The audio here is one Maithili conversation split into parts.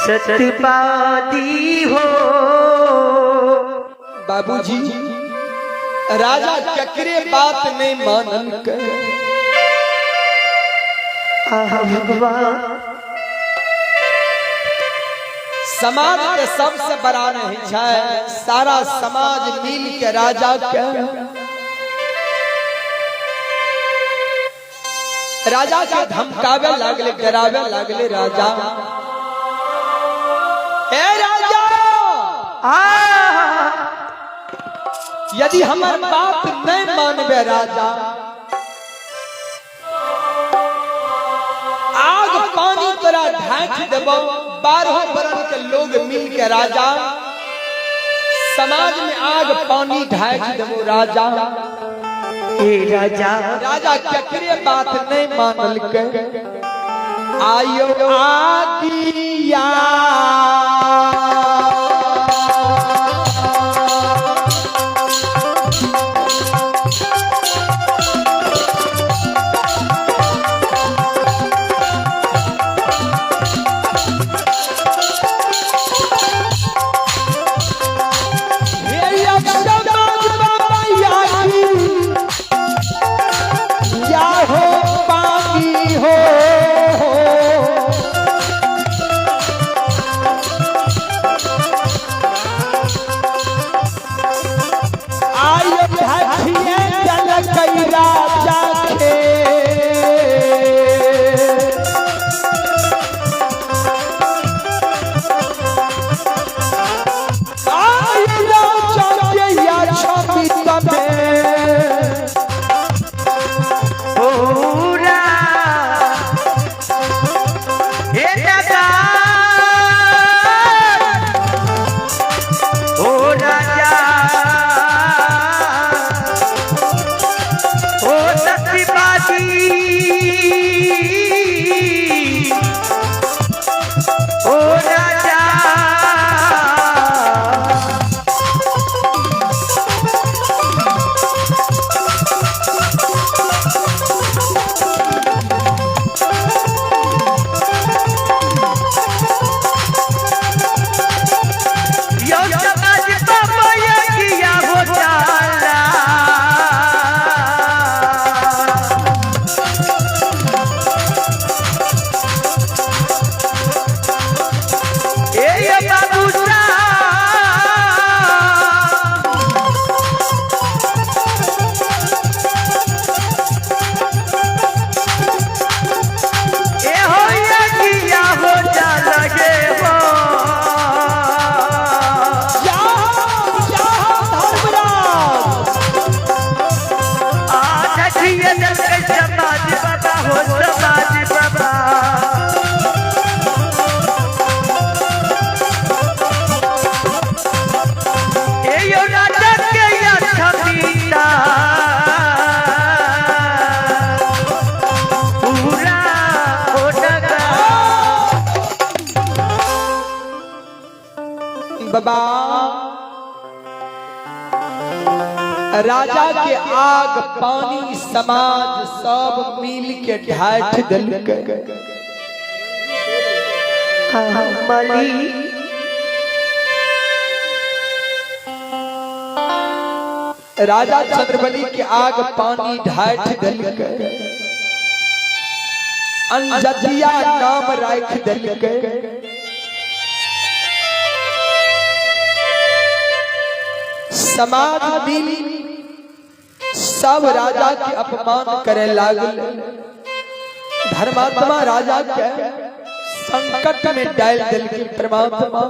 सतवादी हो। बाबूजी राजा केकरे बात नहीं मानल के। आहा भगवान। समाज के सबसे बड़ा नहीं छै, सारा समाज मिल के राजा के, राजा के धमकावे लागले, डरावे लागले। राजा, ए राजा, आहा यदि हमर बात नहीं मानबे राजा, आग पानी तोरा ढांक देबो। 12 बरन के लोग मिल के राजा समाज में आग पानी ढांक देबो राजा। ए राजा। राजा केकरे बात नहीं मानल के, आयो आगिया हे समाज बाबा यागी या हो पानी हो। आयो ढाठिए जल कई राजा के। आयो राजा के या छमित में। पूरा हे नगार ओ राजा ओ सत्यवादी ओ राजा। यो समाज बाबा ये किया हो जाला। ए ये बाबू साहब। ए हो ये किया हो जाला गे हो। जा जा धर्मराज। आठिए दल के समाज बाबा हो समाज बाबा। ए यो राजा के या छबीता पूरा हो डगा। बाबा राजा के आग पानी समाज सब मिल के ढाठ दिलके। मली राजा चंद्रबली के आग पानी ढाठ दिलके, अनजतिया नाम राख दिलके। समाज मिल सब राजा के अपमान करे लागल, धर्मात्मा राजा के संकट में डाल दिल की परमात्मा।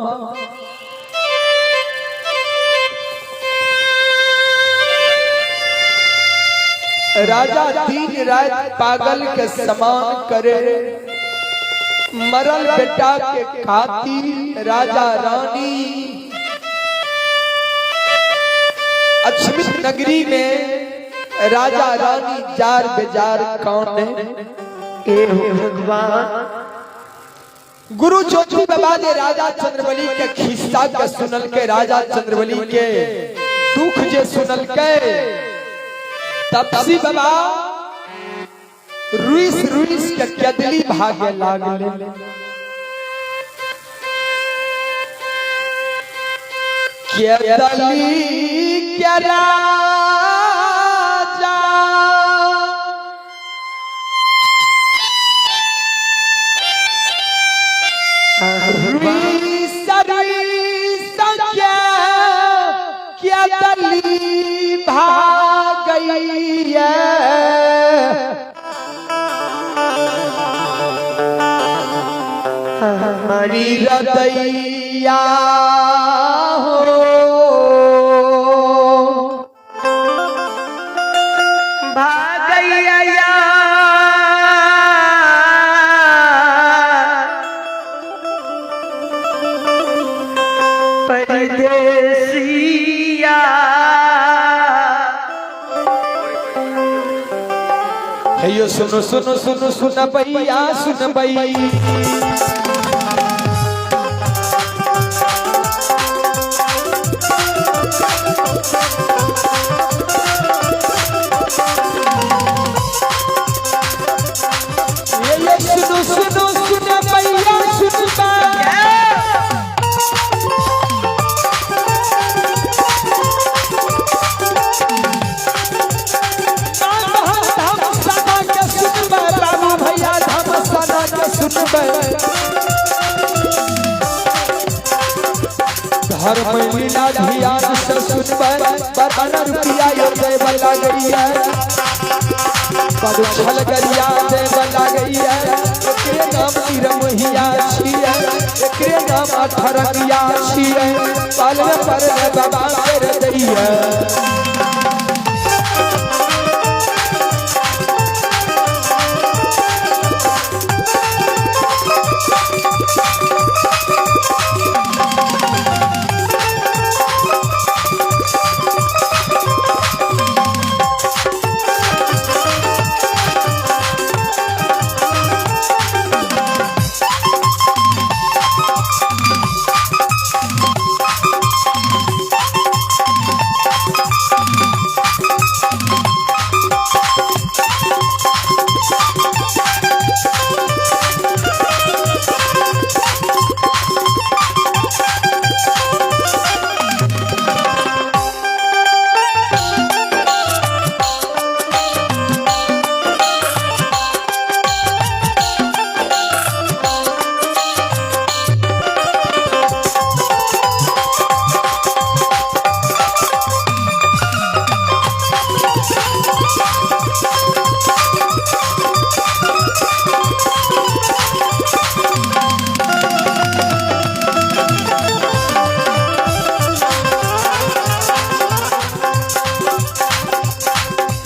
राजा दिन रात पागल के समान करे, मरल बेटा के खातिर राजा रानी अक्षमित नगरी में राजा रानी जार बेजार कौन है। ए हो भगवान। गुरु ज्योति बाबा ने राजा चंद्रबली के खिस्सा के सुनल के, राजा चंद्रबली के दुख जे सुनल के, तपसी बाबा रुइस रुइस के कदली भागे लागले। के दली के राजा क्या दली भागैया हमारी रदैया हो। भागैया परदेसिया। हेयो सुनो सुनो सुनो सुन भैया सुन भैया। ये सुनो सुनो सुन भैया सुन भैया। धाम सना के सुनबै बाबू भैया, धाम सना के सुनबै। धर्म लीला ध्यान से सुनबै, बरन रुपया यो देव लागैया, पर छल गरिया देव लागैया। एकरे नाम निरमहिया छियै, एकरे नाम अठरंगिया छियै, पल में पर बाबा कर दैया।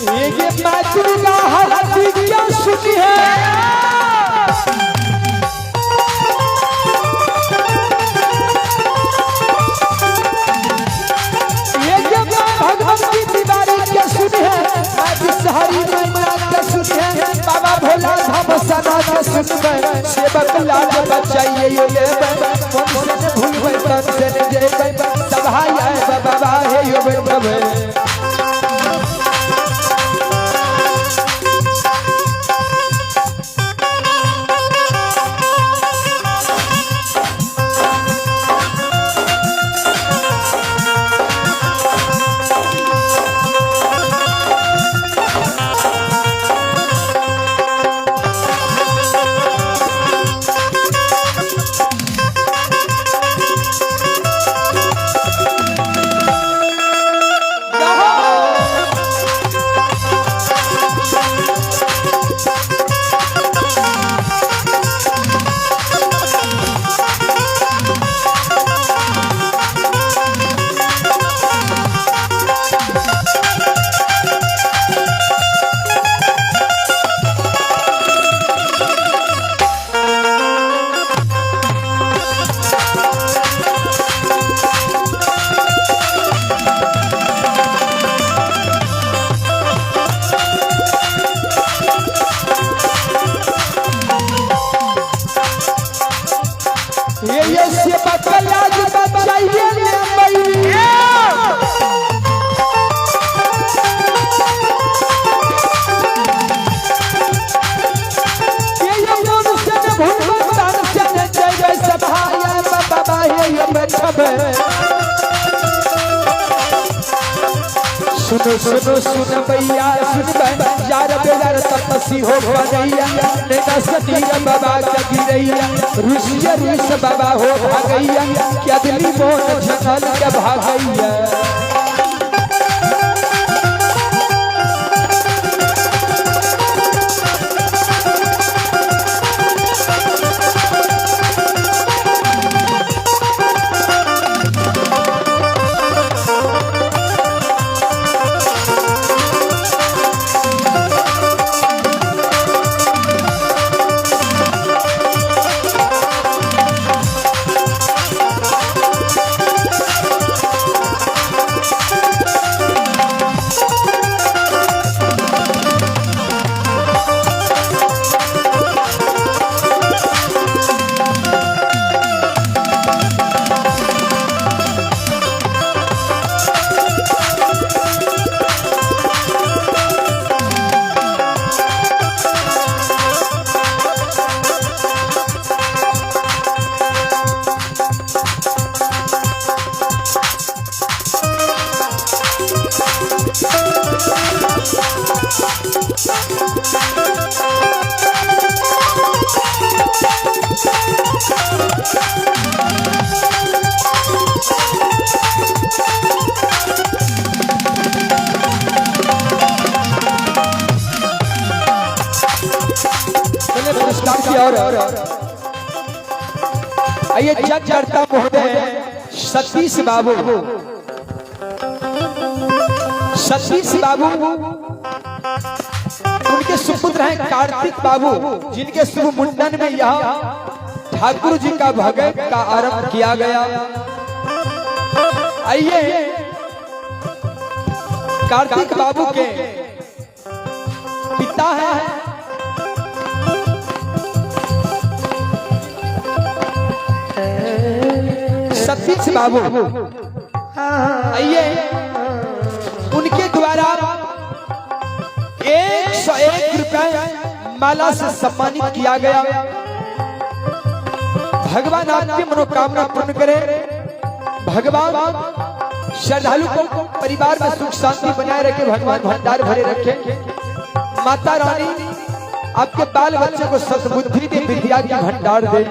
ये मातृका हस्ती क्या सुनी है, ये जे मां भगवती तिवारी क्या सुनी है, मैं बिसहरी मैया के सुनी है, बाबा भोला धाम सना के सुनबै, सेवक लाल बचाइए यो लेबै, मन से न भूलबै तन से न जेबै, सभा आए बाबा हे यो बैठबै। ये सेवक लाज बचाइए ले मैया। ये मन से न भूलबै तन से न जइबै, सभा आए बाबा हे यो बैठबै। सुनो सुनो सुन भैया सुन यार बेजार तपसी हो बनैया नैना सतीर बाबा का गिरैया रुसिया रुस बाबा हो भागैया क्या दिली मोन जंगल के भागैया। चलिए पुरस्कार की ओर आइए। जगजरता महोदय सतीश बाबू, सतीश बाबू उनके सुपुत्र हैं कार्तिक बाबू, जिनके शुभ मुंडन में यह ठाकुर जी का भगत का आरंभ किया गया। आइए कार्तिक बाबू के पिता हैं सतीश बाबू। आइए उनके द्वारा 101 रुपए माला से सम्मानित किया गया। भगवान आपकी मनोकामना पूर्ण करे। भगवान श्रद्धालु को परिवार में सुख शांति बनाए रखे, भगवान भंडार भरे रखे। माता रानी आपके बाल बच्चे को सद्बुद्धि दे, विद्या की भंडार दे।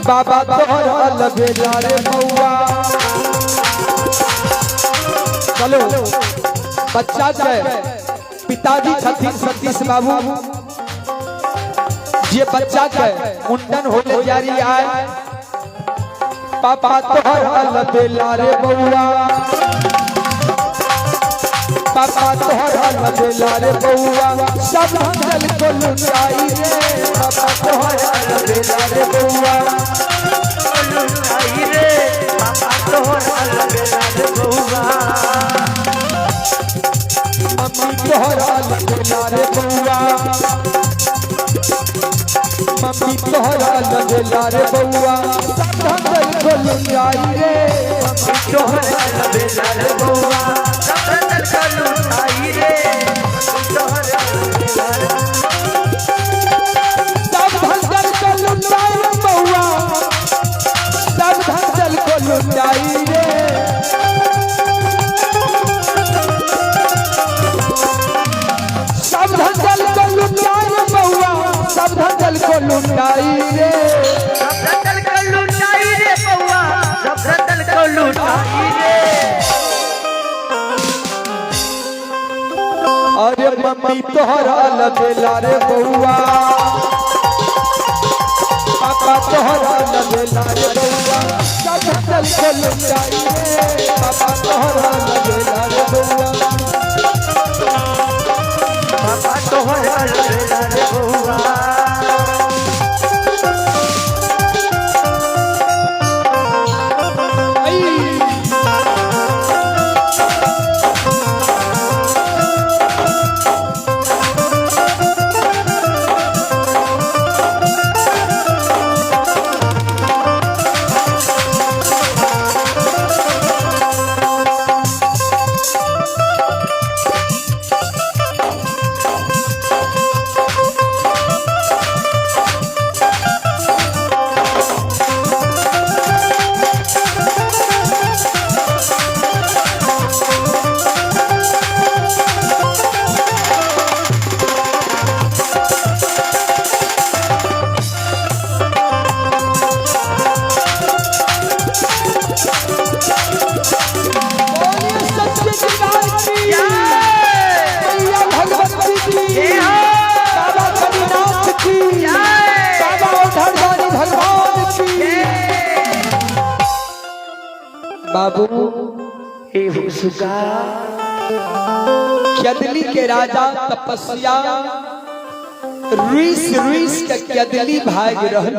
बाबा तोहरा लबेला रे बउआ। चलो बच्चा के पिताजी छथिन सतीश बाबू, जे बच्चा के मुंडन होने जारी आए। पापा तोहरा लबेला रे बउआ, पापा तोहरा लबेला रे बउआ, सब जल को लुटाई रे। पापा तोहरा लबेला रे बउआ, लुटाई रे पापा तोहरा लबेला रे बउआ। मम्मी तोहरा लबेला रे बउआ, मम्मी तोहरा लबेला रे बउआ, सब जल को लुटाई रे। मम्मी तोहरा लबेला रे बउआ, सब जल को लुटाई रे। मम्मी तोहरा लबेला रे, सब धन को लुटाई रे बउआ, सब धन को लुटाई रे। सब धन को लुटाई रे बउआ, सब धन को लुटाई रे। सब जल को लुटाई रे बउआ, सब जल को लुटाई रे। अरे मम्मी तोहरा लबेला रे बउआ, पापा तोहरा लबेला रे बउआ, सब धन को लुटाई रे। पापा तोहरा लबेला रे बउआ, पापा तोहरा लबेला रे बउआ। आई। की, बाबा औढरदानी भगवान की। बाबू हे हो सुगा। क्यदली के राजा तपस्या रुइस रुइस के क्यदली भाग रहल।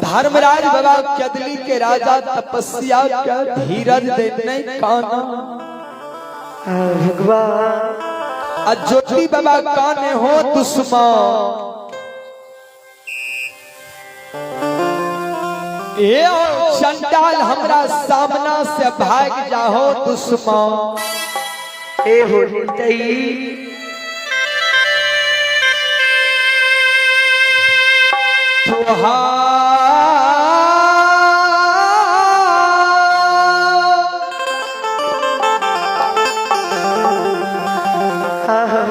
धर्मराज बाबा क्यदली के राजा तपस्या के धीरज दे नहीं काना। भगवान। आ ज्योति बाबा काने हो दुश्मन, ए चंडाल हमरा सामना से भाग जाहो दुश्मन। ए हो तई। तुहार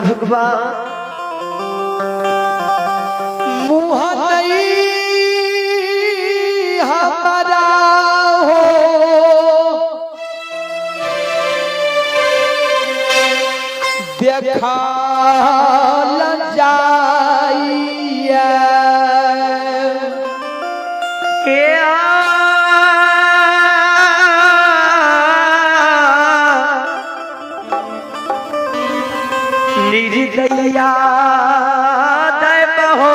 भगवान। मुँह नहीं हमारा हो, देखल जाइए। ए निर्दया दैव हो।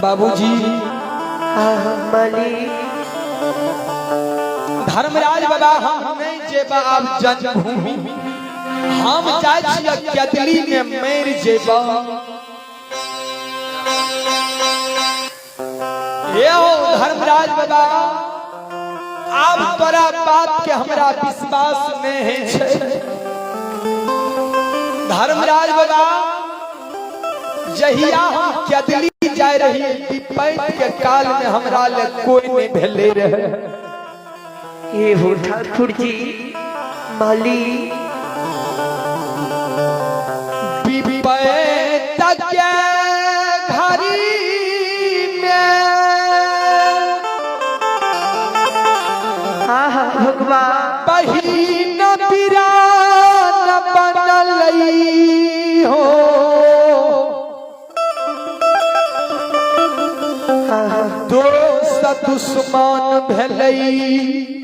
बाबूजी। मली। धर्मराज बाबा, हम नहीं जेबा आब जन्मभूमि, हम जाइ छियै क्यदली में मरि जेबा। ये हो धर्मराज बाबा, आब तोरा बात के हमरा विश्वास नहीं है छै। धर्मराज बाबा, जहिया हम क्यदली जाय रही विपैत के काल में हमरा ले कोई नहीं भेले रहे। हे हो ठाकुर जी माली। विपैत के घड़ी में आहा भगवान। बहिन बिरान बनलई हो, दोस्त दुश्मन भेलई।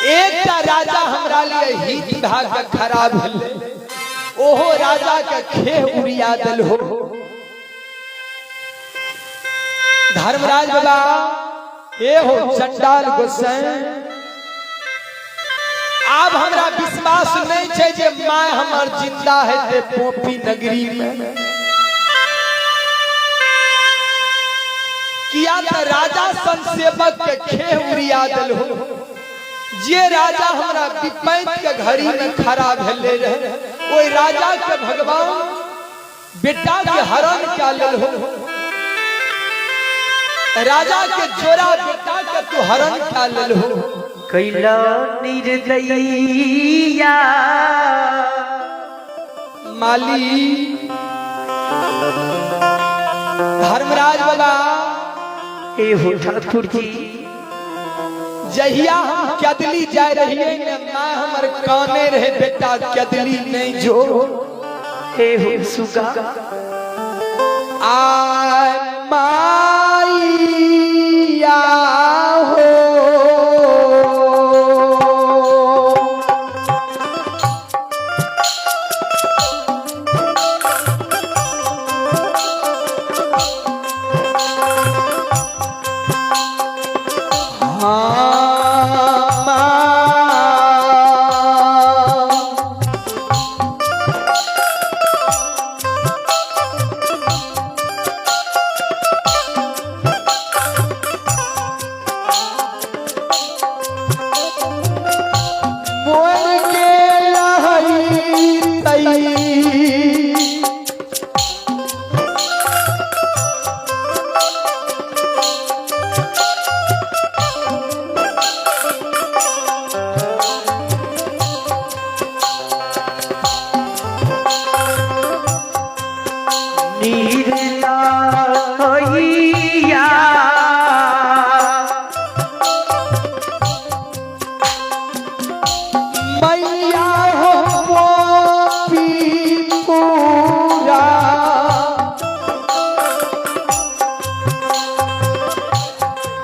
एकटा राजा हमरा लिए हित भाग के खड़ा भेलै, ओहो राजा के खेह उड़िया दिल हो। धर्मराज बाबा, ए हो चंडाल गोसाई, आब हमरा विश्वास नहीं छै जे my हमर जिंदा है ते पोपी नगरी में, किया त राजा सन सेवक के खेह उड़िया दिल हो। जे राजा हमरा विपैत के घड़ी में खड़ा भेले रहे, ओहि राजा के भगवान बेटा के हरण क्या लेल हो। राजा के जोड़ा बेटा के तू हरण क्या लेल हो। कैला निर्दयिया। माली, धर्मराज बाबा, हे हो ठाकुर जी। जहिया हम क्यदली जाय रहिए ने, मां हमर काने रहे, बेटा क्यदली नहीं जो। हे हो सुगा। आय माइया हो, हाँ माँ।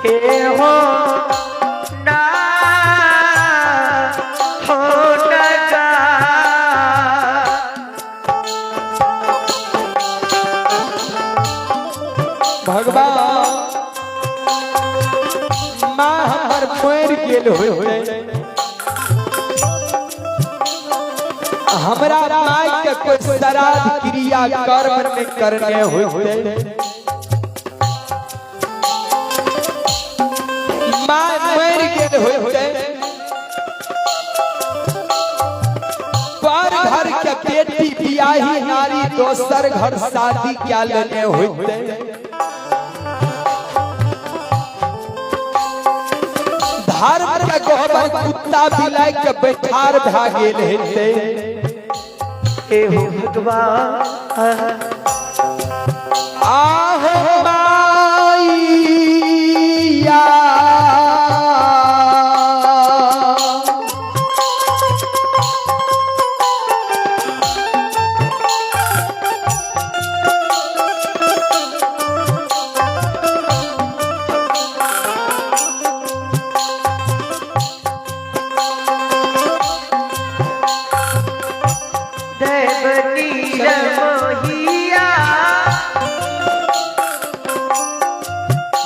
हे हो ना हो नगा। भगवान माँ हमर मर गेल होते, हमरा माय के कोई श्राद्ध क्रिया कर्म में करने होते, माँ मर गेल होते, पर घर के बेटी बियाही नारी दोसर घर शादी क्या लेने होते। धर्म के गोबर कुत्ता बिलाई के बैठार भा गेल हेते। हे हो भगवान। आहो माइया, देव नीर मोहिया।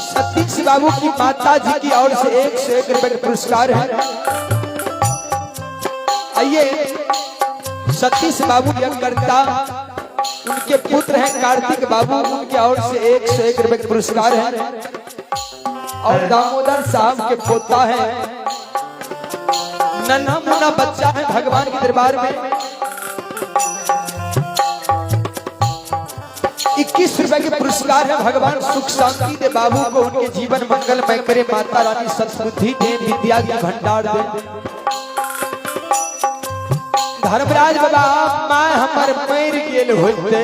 सतीश बाबू की माता जी की ओर से 101 रुपए का पुरस्कार है। आइए सतीश बाबू यज्ञकर्ता, उनके पुत्र हैं कार्तिक बाबू, उनके ओर से 101 रुपए का पुरस्कार है। और दामोदर साहब के पोता है, नन्हा मुन्ना बच्चा है भगवान के दरबार में। 21 रुपए के पुरस्कार है। भगवान सुख शांति दे बाबू को, उनके जीवन मंगलमय करे, माता रानी सद्बुद्धि दे, विद्या की भंडार दे। धर्मराज बाबा माँ हमर मर गेल होते,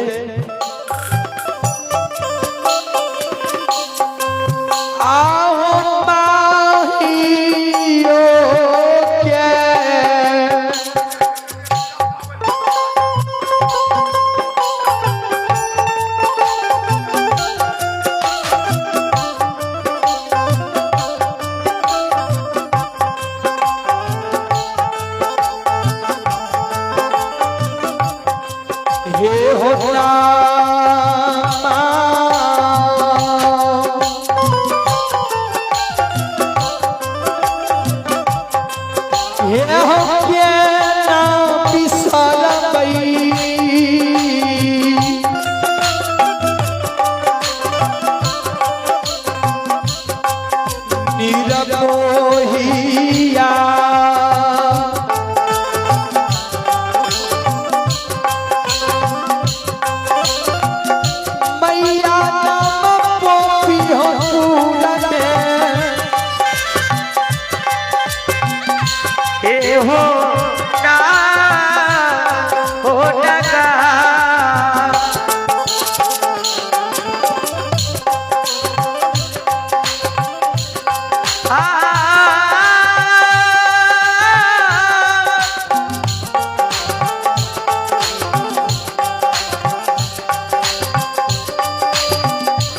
आहो माहियो के हे हो रामा, हे हो के ना बिसरबई, निरमोहिया। मैया नाम पोपी हो पूरने, हे हो ना हो नगा। आ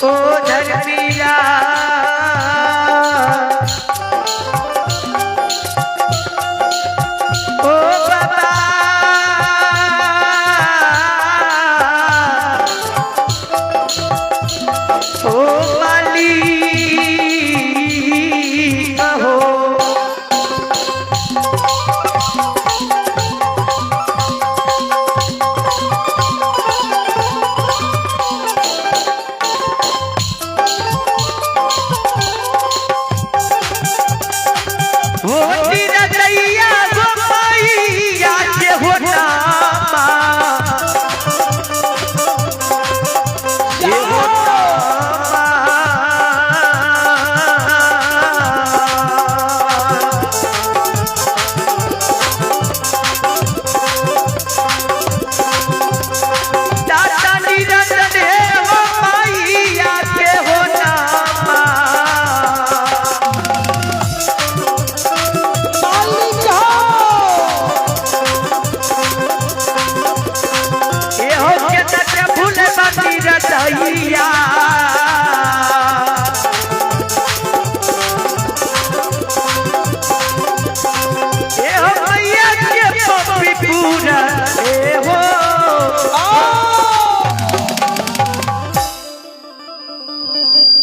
ओ धर्मिया।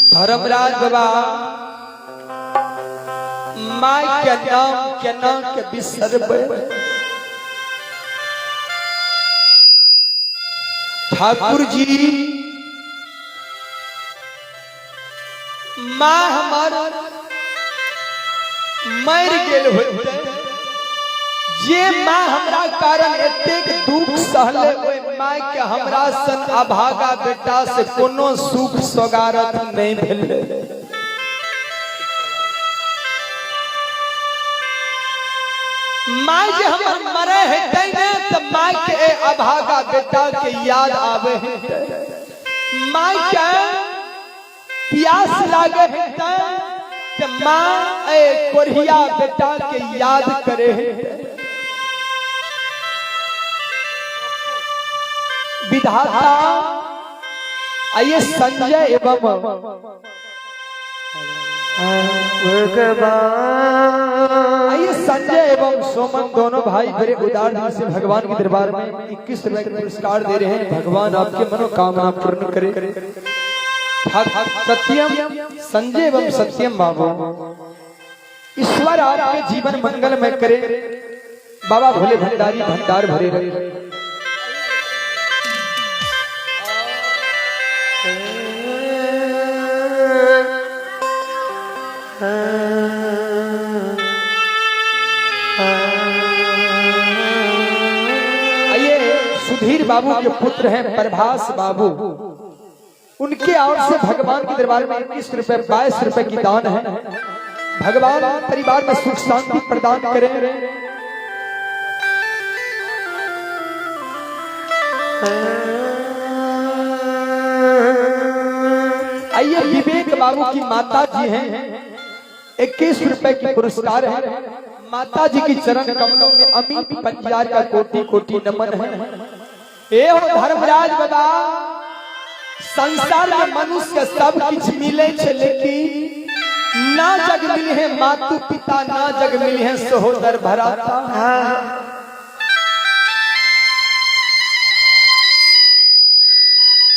धर्मराज बाबा माय के नाम केना के बिसरबै। ठाकुर जी माँ हमर मरि गेल होइते, जे माँ हमरा कारण एतेक दुख सहले, ओहि माय के हमरा सन अभागा बेटा से कोनो सुख सोगारत नहीं भेलै। माय जे हमर मरे हेतै ने तऽ माय के ए अभागा बेटा के याद आवे हेतै। माय के प्यास लागे हेतै तऽ माँ ए कोढ़िया बेटा के याद करे हेतै। विधाता आइए संजय एवं आइए संजय एवं सोमन दोनों भाई बड़े उदार दिल से भगवान के दरबार में 21 रुपए का पुरस्कार दे रहे हैं। भगवान आपके मनोकामना पूर्ण करे। सत्यम संजय एवं सत्यम बाबू, ईश्वर आपके जीवन मंगल में करे। बाबा भोले भंडारी भंडार भरे रहे। आइए सुधीर बाबू के पुत्र हैं प्रभास बाबू, उनके ओर से भगवान के दरबार में 21 रुपए 22 रुपए की दान है। भगवान परिवार में सुख शांति प्रदान करें। आइए विवेक बाबू की माता जी हैं, 21 रुपए की पुरस्कार है। माता जी की चरण कमलों में अमीर पंजार का कोटि कोटि नमन है। ए हो धर्मराज बाबा, संसार में मनुष्य सब कुछ मिले छे, लेकिन ना जग मिले है मातु पिता, ना जग मिले है सहोदर भराता।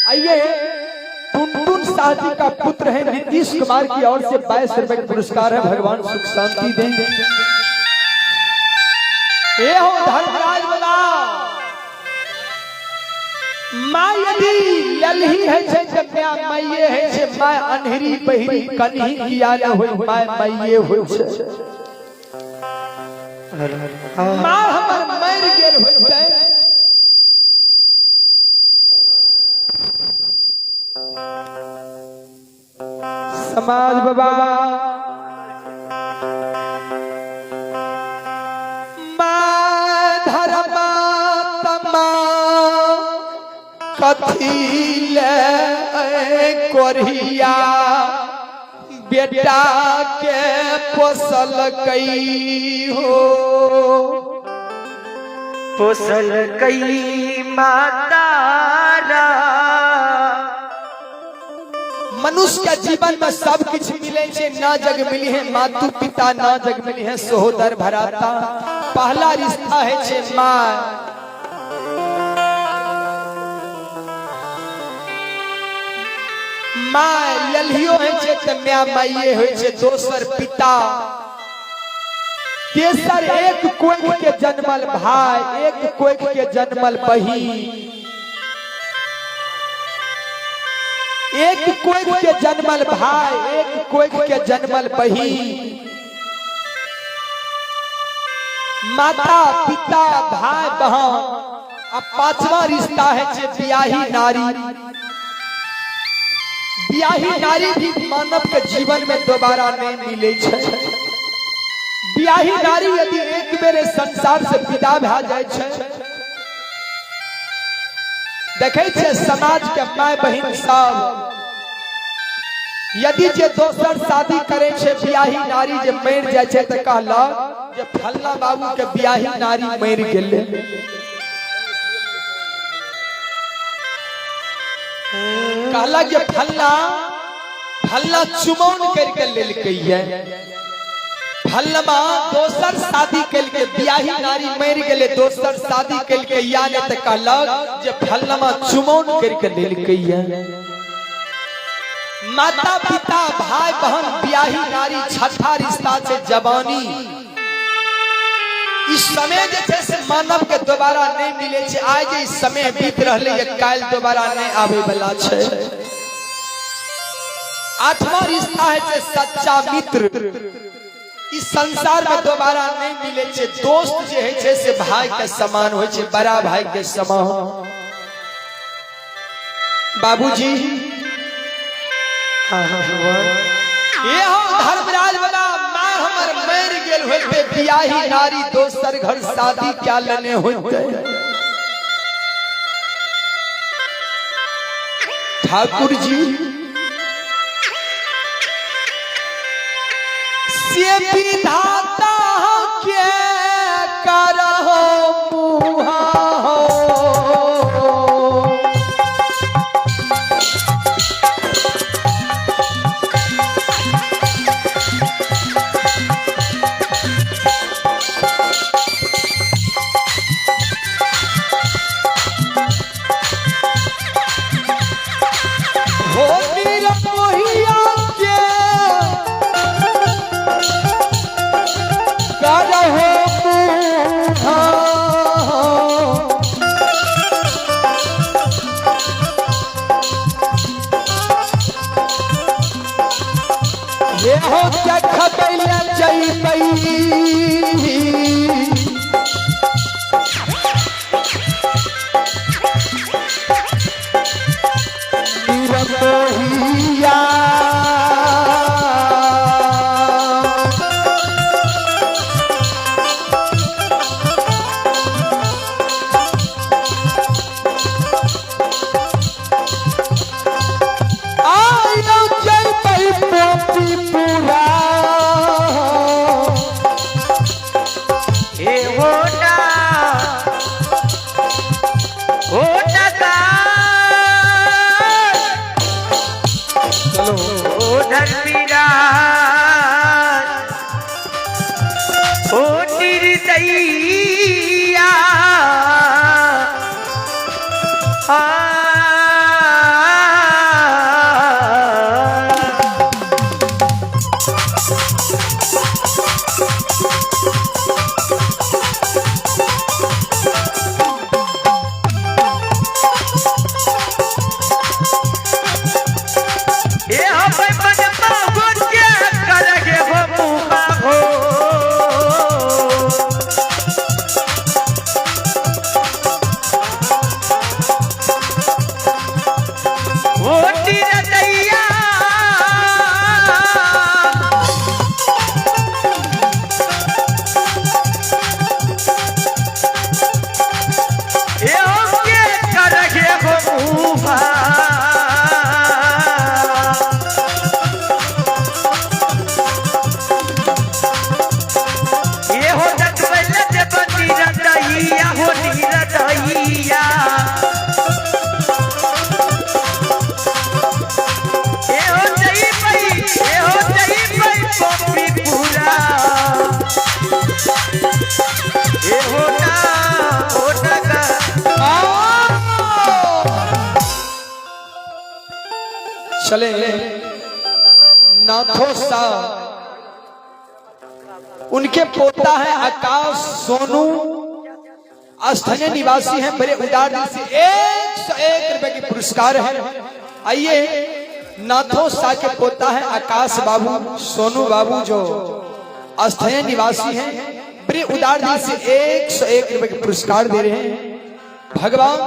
आइए टुनटुन शाह जी का पुत्र है नीतीश कुमार की ओर से 22 रुपए का पुरस्कार है। भगवान सुख शांति दें। ए हो धर्मराज बाबा, माँ यदि ललही है छे ते माय माइये है छे, my अन्हरी बहिरी कन्ही किया न होई, my माइये होई छे। माँ हमर मरि गेल होइते, समाज बाबा माँ धर्मात्मा कथी ले कोरिया बेटा के पोसल कई हो, पोसल कई मातारा। मनुष्य के जीवन में सब कुछ मिले छे, ना जग मिली है मातु पिता, ना जग मिली है सहोदर भराता। पहला रिश्ता है छे माँ। माँ लल्हियो है छे ते म्या माइये होय छे, दोसर पिता, तेसर एक कोख के जन्मल भाई, एक कोख के जन्मल बहिन, एक कोख के जन्मल भाई, एक कोख के जन्मल बहिन, माता पिता भाई बहन। अब पांचवा रिश्ता है जे ब्याही नारी। ब्याही नारी भी मानव के जीवन में दोबारा नहीं मिले छे। ब्याही नारी यदि एक बेर संसार से विदा भए जाय छे, देखे छे समाज के my बहिन सब यदि जे दोसर शादी करे छे, ब्याही नारी जे मरि जाय छे त कहलक जे फल्ला बाबू के ब्याही नारी मरि गेलै। कहलक जे फल्ला फल्ला चुमौन करके लेलकै ये, फल्लमा दोसर शादी केलकै, ब्याही नारी मरि गेलै दोसर शादी केलकै, या ने त कहलक जे फल्लमा चुमौन करके लेलकै ये। माता पिता भाई बहन ब्याही नारी छठा रिश्ता छै जवानी। इस समय जे छै से मानव के दोबारा नहीं मिले छै। आइ जे ई समय बीत रहलै ये काल्हि दोबारा नहीं आबै वाला छै। आठवां रिश्ता है छै सच्चा मित्र। इस संसार में दोबारा नहीं मिले छै। दोस्त जे है छै से भाई के समान होइ छै, बड़ा भाई के समान। बाबूजी ये हो धर्मराज बाबा, मां हमर मर गेल होते, बियाही नारी दोसर घर शादी क्या लेने होते। ठाकुर जी से विधाता के करहो मुहा हो। हो निरमोहिया के करहो मुहा। ये हो क्या खबैला जइबै। निरमोहिया आयो जइबै पोपी पूरा। हे होना हो नगा चलो ओ धर्मीराज ओ निर्दयिया आ ए हो भाई मन बाबू के करगे हो मुहा हो। ओ निर्दयिया ए हो के करगे हो मुहा। ये हो दखबैल देव निरदैया हो निरदैया। ए हो जइबै, ए हो जइबै पपी पूरा। ए हो ना हो नगा। चले नाथो सा उनके पोता है आकाश सोनू, स्थानीय निवासी हैं, बड़े उदार दिल से 101 रुपए की पुरस्कार है। आइए नाथो सा के पोता है आकाश बाबू सोनू बाबू जो स्थानीय निवासी हैं, बड़े उदार दिल से 101 रुपए के पुरस्कार दे रहे हैं। भगवान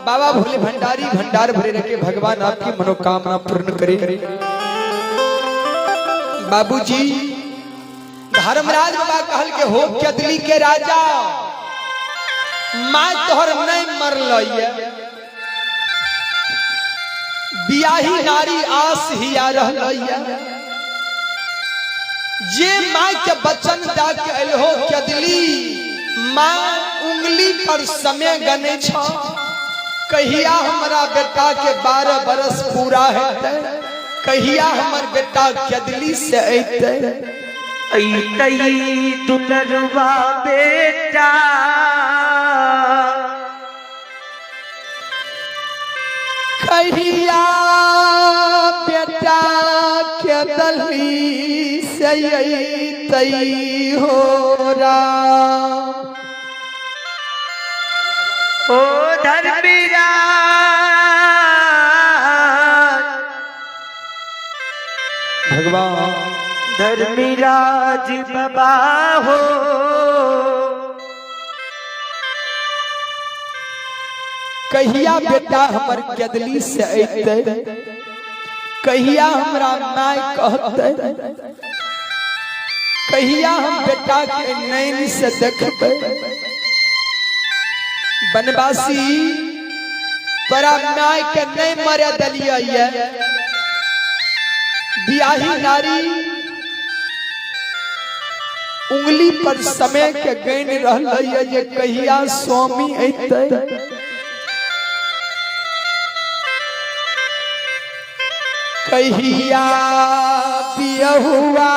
बाबा भोले भंडारी भंडार भरे रखे, भगवान आपकी मनोकामना पूर्ण करे। बाबूजी धर्मराज बाबा कहल के हो कदली के राजा, माय तोहर नहीं मरल, बियाही नारी आस हिया रहल, जे माय के बचन दा के अल हो कदली, माँ उंगली पर समय गने छ, कहिया हमरा बेटा के 12 बरस पूरा हेतै, कहिया हमर बेटा कदली से अइतै। ऐतई दुलरवा बेटा कहिया बेटा के दली से अइतै हो राम। ओ धर्मीराज, भगवान धर्मीराज बाबा हो। कहिया बेटा हमर केदली से अइतै, कहिया हमरा my कहतै, कहिया हम बेटा के नैन से देखबै। बनवासी तोरा my के नहीं मरे दलियै ये। बियाही नारी उंगली पर समय के गैन रहलै जे कहिया स्वामी अइतै। कहिया बियहुआ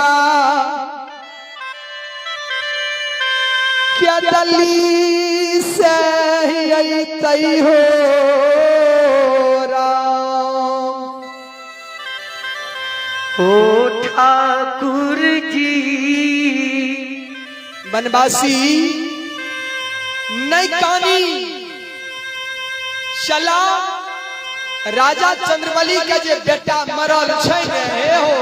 क्या दली से अइतै हो राम। ओ ठाकुर जी, बनवासी नहीं कानी चला राजा चंद्रबली के जे बेटा मरल छै ने, हे हो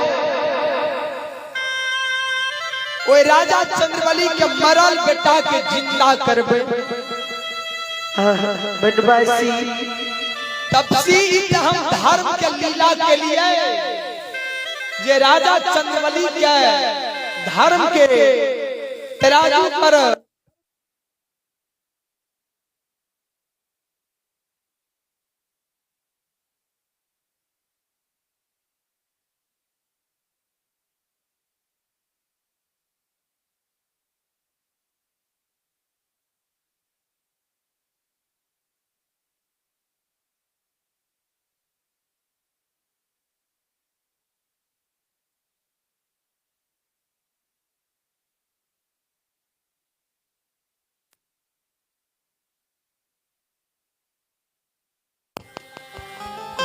ओहि राजा चंद्रबली के मरल बेटा के जिंदा करबै। बनवासी तपसी ई हम धर्म के लीला के लिए जे राजा चंद्रबली के धर्म के तराजू पर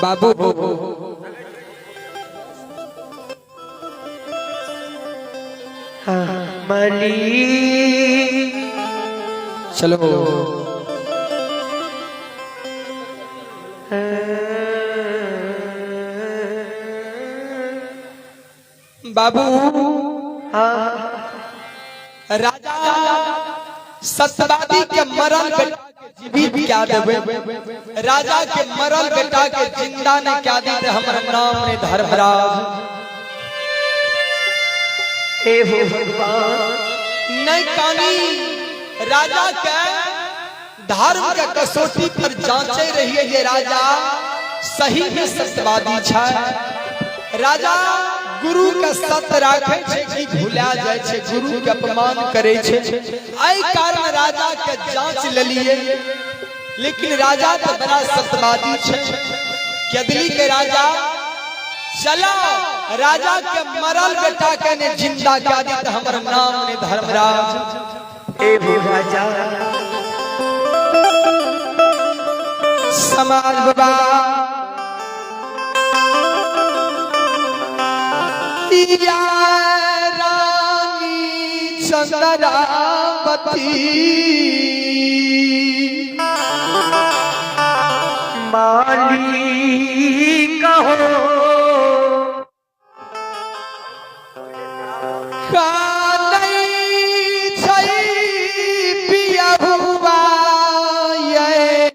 बाबू मली चलो बाबू राजा सत्यवादी के मरल बेटा के जीवित क्या देवे, राजा के मरल बेटा के जिंदा ने क्या दी, हमर नाम ने धर्मराज। हे हो भगवान। नहीं कानी राजा के धर्म के कसौटी पर जांचे रहिए जे राजा सही में सत्यवादी छै, राजा गुरु के सत्य राखे छै कि भुला जाय छै, गुरु के अपमान करे छै, एहि कारण राजा के जांच लेलिए। लेकिन राजा तो बड़ा सत्यवादी छै। केदली के राजा चला राजा के मरल बेटा के ने जिंदा क्या दी, हमर नाम ने धर्मराज। हे हो राजा। समाज बाबा या रानी चंद्रावती माली कहो कानै छै पियहुआ ये।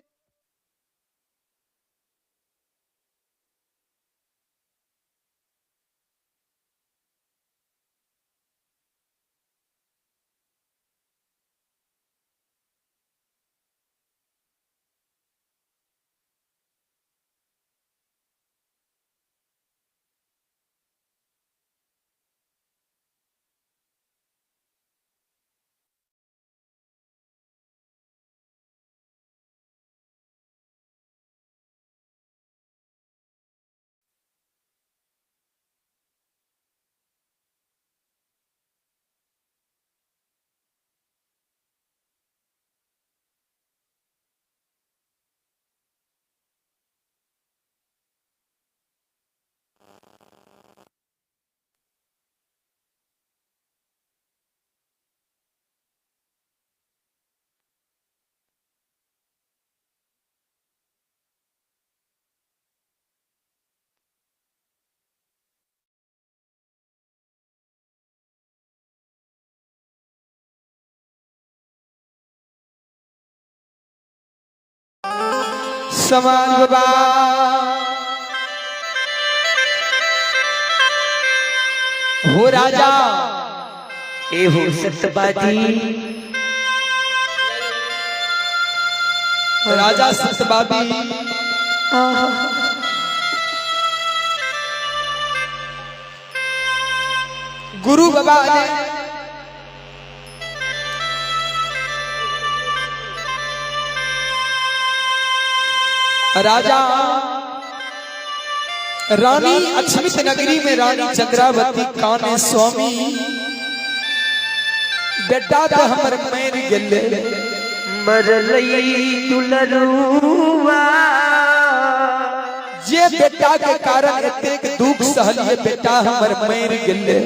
समान बाबा। हो राजा एहो सत्यवादी। राजा सत्यवादी गुरु बाबा ने राजा रानी अक्षमित नगरी में रानी चंद्रावती काने स्वामी बेटा तो हमर मर गेले मरलई दुलरुआ। जे बेटा के कारण एतेक दुख सहलिए बेटा हमर मर गेले।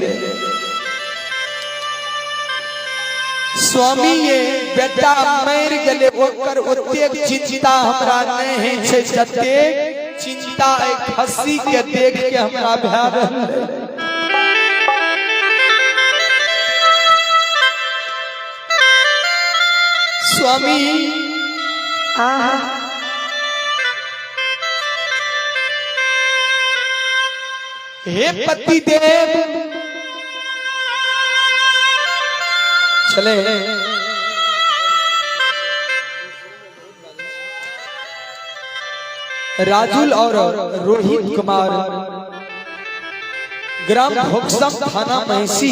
स्वामी ये बेटा मर गेले ओकर ओतेक चिंता हमरा नहीं है छै जतेक चिंता एक खस्सी के देख के हमरा भए रहलै। स्वामी आहा हे पति देव चले राजुल और रोहित कुमार ग्राम भोगसम थाना महिषी।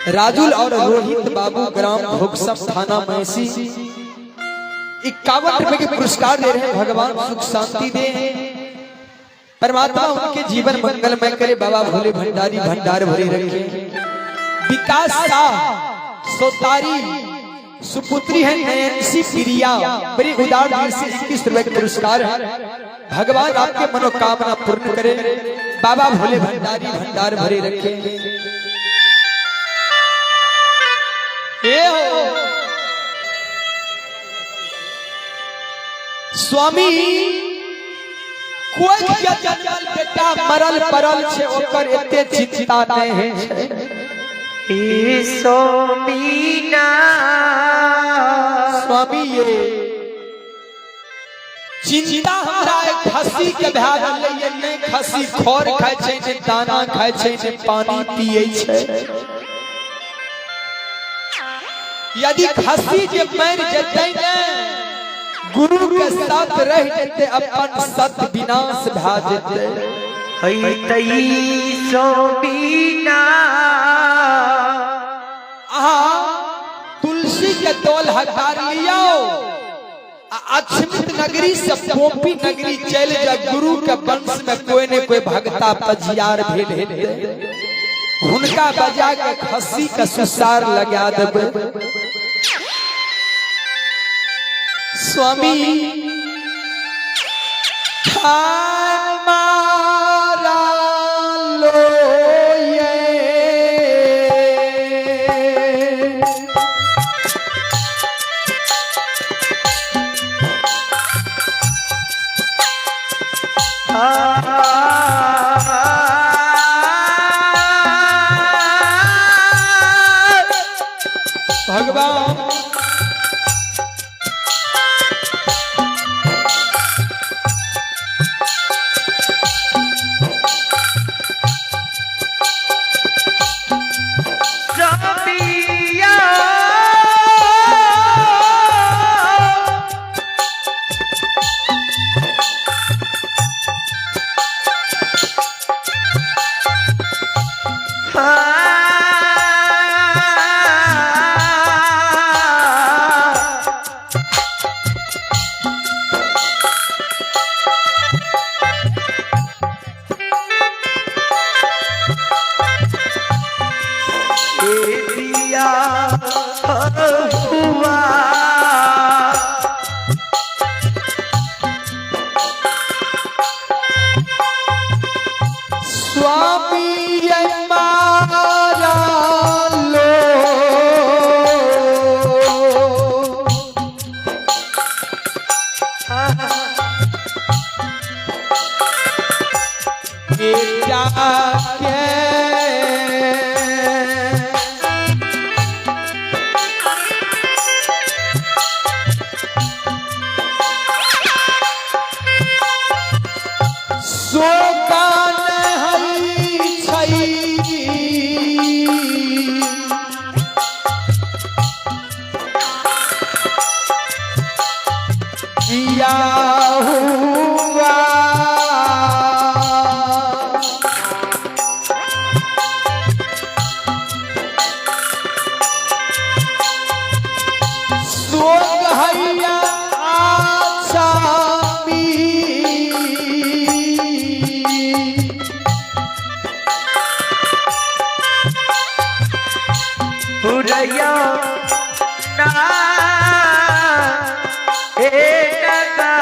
राजुल और रोहित बाबू ग्राम भोगसम थाना महिषी 51 रुपए के पुरस्कार दे रहे हैं। भगवान सुख शांति दे, परमात्मा उनके जीवन मंगलमय करे, बाबा भोले भंडारी भंडार भरे रखे। विकास शाह सोतारी सुपुत्री है नयनसी प्रिया, बड़ी उदार दिल से 21 रुपए के पुरस्कार है। भगवान आपके मनोकामना पूर्ण करे, बाबा भोले भंडारी भंडार भरे रखे। ए हो स्वामी कोई के जन्मल बेटा मरल परल छे ओकर एते चिंता नहीं है छै। ए सोमीना। स्वामी ये चिंता हमरा एक खस्सी के भए गेलै ये नहि खस्सी खर खाय छै ने दाना खाय छै ने पानी पिए छै। यदि खस्सी जे मरि जेतै ने गुरु के साथ रह जेतै अपन सत विनाश भए जेतै। हई तई सोमीना। अहाँ तुलसी के तोल हकार लियो आ अक्षमित नगरी से पोपी नगरी चल जा, गुरु के वंश में कोई ने कोई भगता पजियार भेल हेतै हुनका बजा के खस्सी के सुसार लगा देबै। स्वामी मारा लो ये भगवान स्वामिया। दिया हुआ स्वामी ये मारा पुरैया ना ए नगा।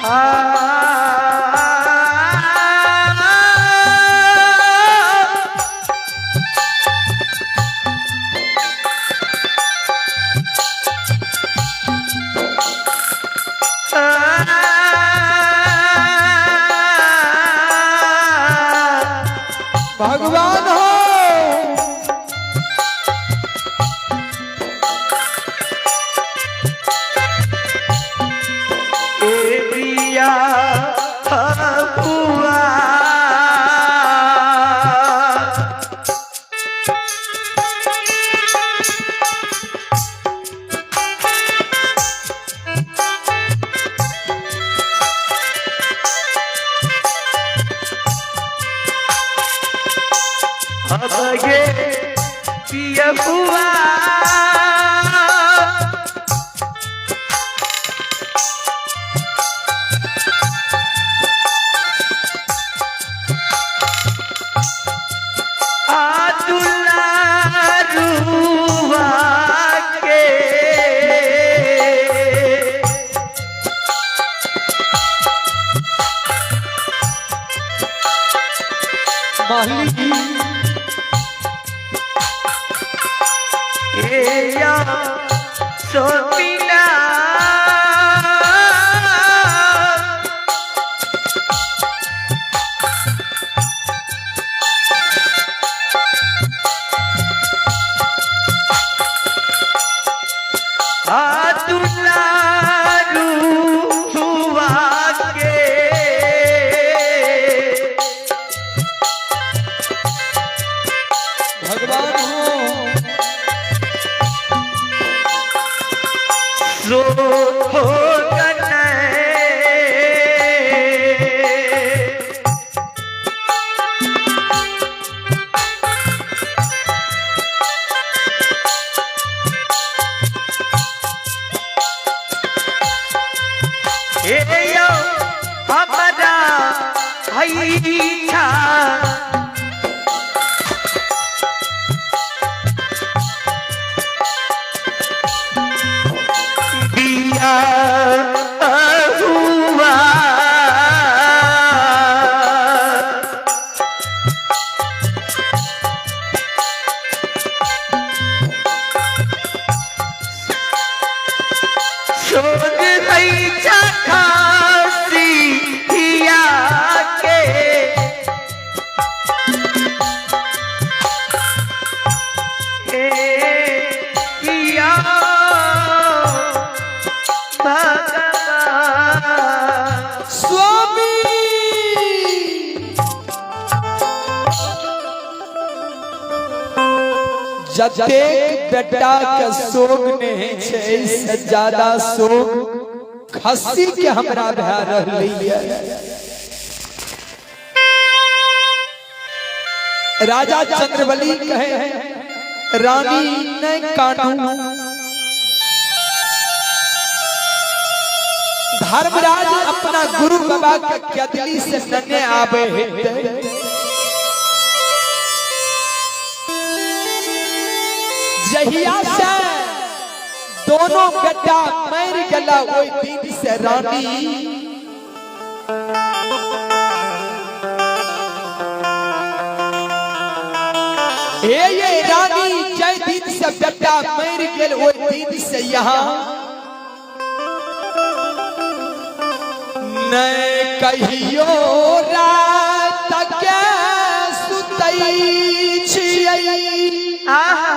आ भगवान हो। ए फुआ अब ये पिया बुआ आदुलारुआ के माली ए या सोपिना आदुलारुआ के भगवान हो। सो हो हे यो हमारा हईछा दिया हुआ सोग हईछा खासी हिया के हे किया भगवान स्वामी जतेक बेटा के शोक नहीं छै से ज्यादा शोक खस्सी के हमरा भए रहलै। राजा चंद्रबली कहे रानी नहीं कानू। धर्मराज अपना गुरु बाबा के कदली से नने आवे हेतै। जहिया से दोनों बेटा मर गला ओहि दिन से रानी हे ये रानी जय दिन से बेटा मर गेल ओहि दिन से यहाँ नहीं कहियो रात के सुतै छियै। आहा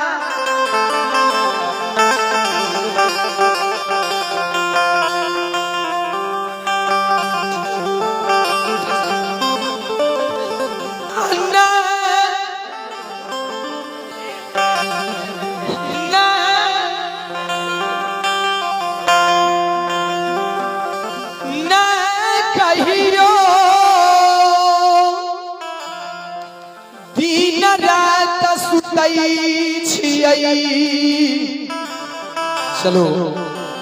न कहियो दिन रात सुतै छियै। चलो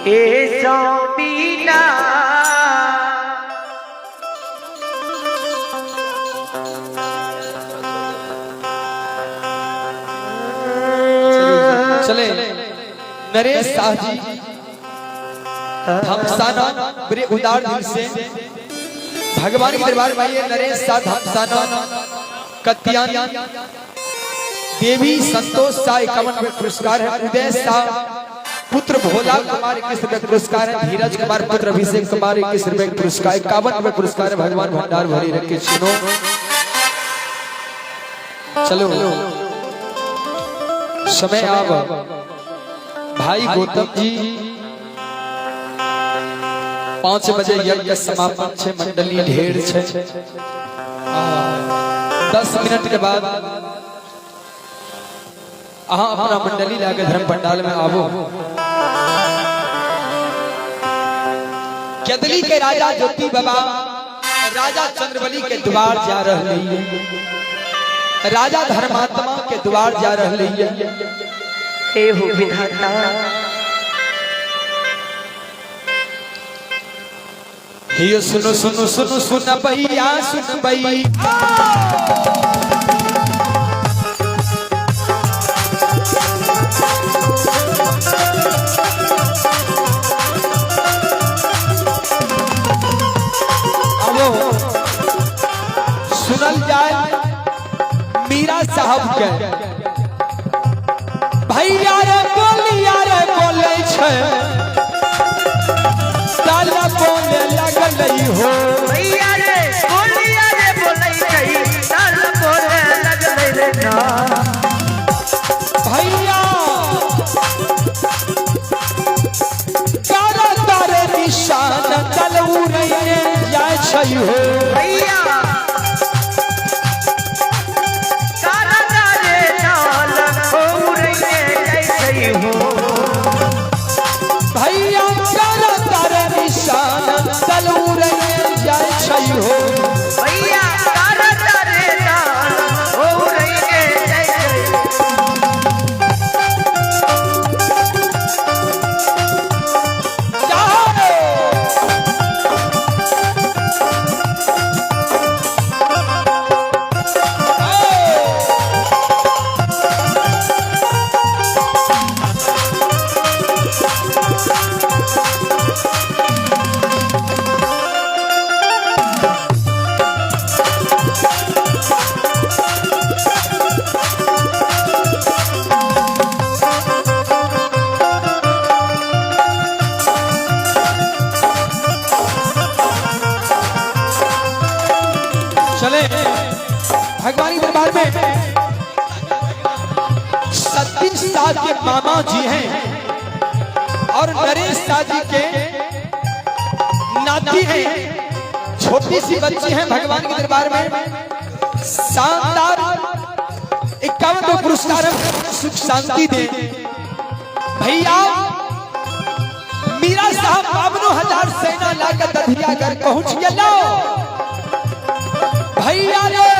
ए सौमीना चले नरेश शाह जी धमसाना बड़े उदार दिल से भगवान के दरबार में आइए। नरेश शाह धमसाना कत्यान देवी संतोष शाह 51 रुपये पुरस्कार है। उदय शाह पुत्र भोला कुमार 21 रुपये पुरस्कार है। धीरज कुमार पुत्र अभिषेक कुमार 21 रुपये पुरस्कार, 51 रुपये पुरस्कार है। भगवान भंडार भरी रखे। सुनो चलो समय आब भाई गौतम जी 5 बजे यज्ञ समापन छे, मंडली ढेर छे। 10 मिनट के बाद अहाँ अपना मंडली लाके धर्म पंडाल में आबो। केदली के राजा ज्योति बाबा राजा चंद्रबली के द्वार जा रहे हैं, राजा धर्मात्मा के द्वार जा रहे हैं। हे हो विधाता हे सुनो सुनो सुनो सुन भैया सुन भैया अब सुनल जाए मीरा साहब के भैया रे बोलिया रे बोले छे ताला बोले लगलै हो। भैया रे बोलिया रे बोलै छै ताल बोले लगलै रे ना। भैया तारा तारे निशान तल उड़ैने जाय छै हो। भैया तारा तारे ताल उड़ैने जाइ छै हो। भैया तारा तारे निशान तल उड़ैने जाय छै हो। भैया तारा तारे ताल उड़ैने जाइ छै। जाओ। चले भगवान के दरबार में सतीश शाह के मामा जी हैं और नरेश शाह जी के नाती हैं, छोटी सी बच्ची हैं। भगवान के दरबार में शानदार 51 पुरस्कार सुख शांति दे। भैया मीरा साहब 52,000 सेना लाकर दधिया घर पहुंच गया। भैया रे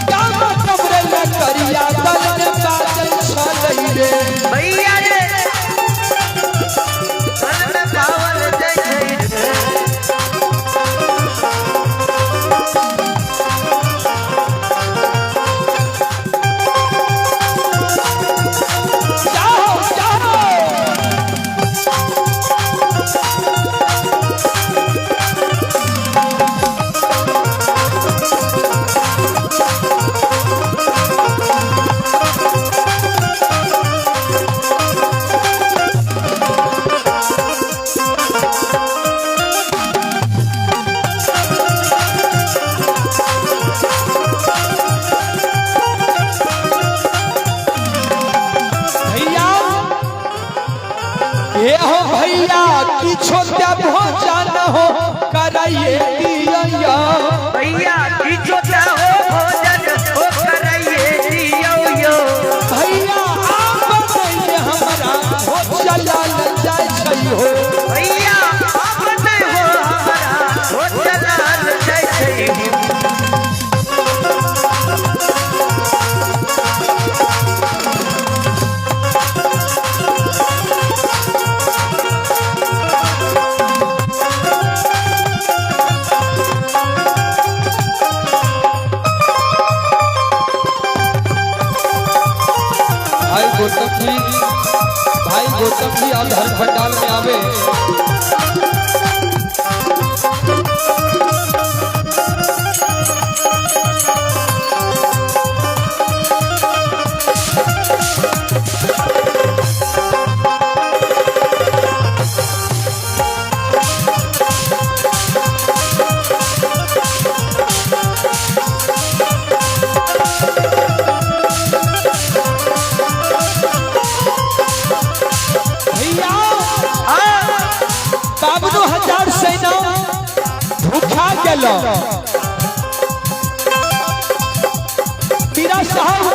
कामा कमरे में करिया तन बादल छलई रे। भैया रे तन में पावल जाइ छै रे। जाओ जाओ भैया हे हो भैया किछो ते भोजन हो कराइए दिया। भैया किछो त हो भोजन हो कराइए दियौ यो। भैया आप नहीं हमरा हो चलल जाय छै हो। भैया आप नहीं हो हमरा हो चलल जाइ छै हो। भाई गौतम जी, भाई गौतम जी आप धर्म पंडाल में आवे। भैया 52,000 सेना भूखा गेल। मीरा साहब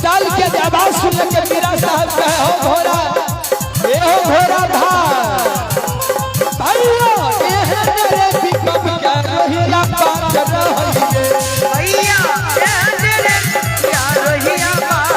डाल के आवाज सुन के मीरा साहब कहे हो घोड़ा, ए हो घोड़ा भाई, भैया एहन रे विक्रम के रोहिया पार रहिए। भैया एहन रे रोहिया पार।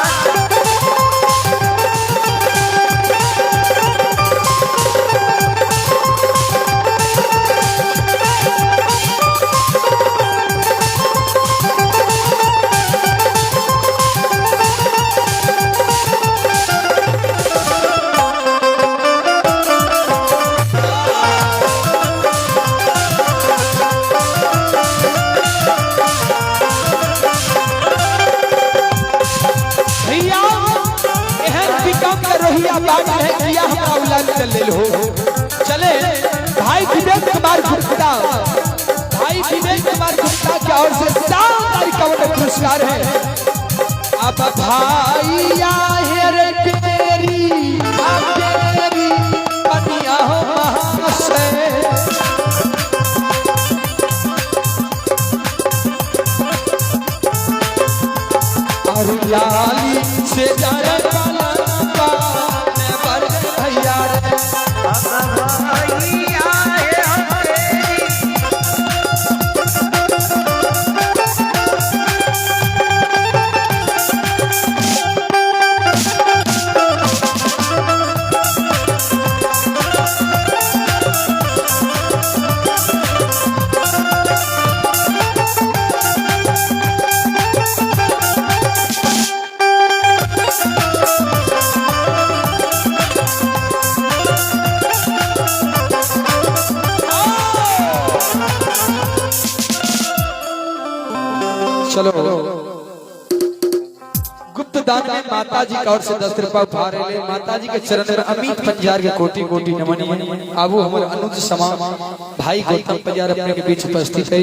भैया एहन विक्रम के रोहिया बाट है किया हमरा उलाल चल हो चले। भाई विवेक कुमार गुप्ता, भाई विवेक कुमार गुप्ता की ओर से शानदार कवन पुरस्कार है। अब भाई आहे रे तेरी तेरी कनिया हो महाशय। हरियाली से जाने वाला पाने पर भैया रे। भैया हे चलो गुप्त दान में माता जी का ओर से 10 रुपया उपहार ले माता जी के चरण में अमित पंजार के कोटि कोटि नमन। आबू हमर अनुज समा भाई गौतम पंजार अपने के बीच उपस्थित है।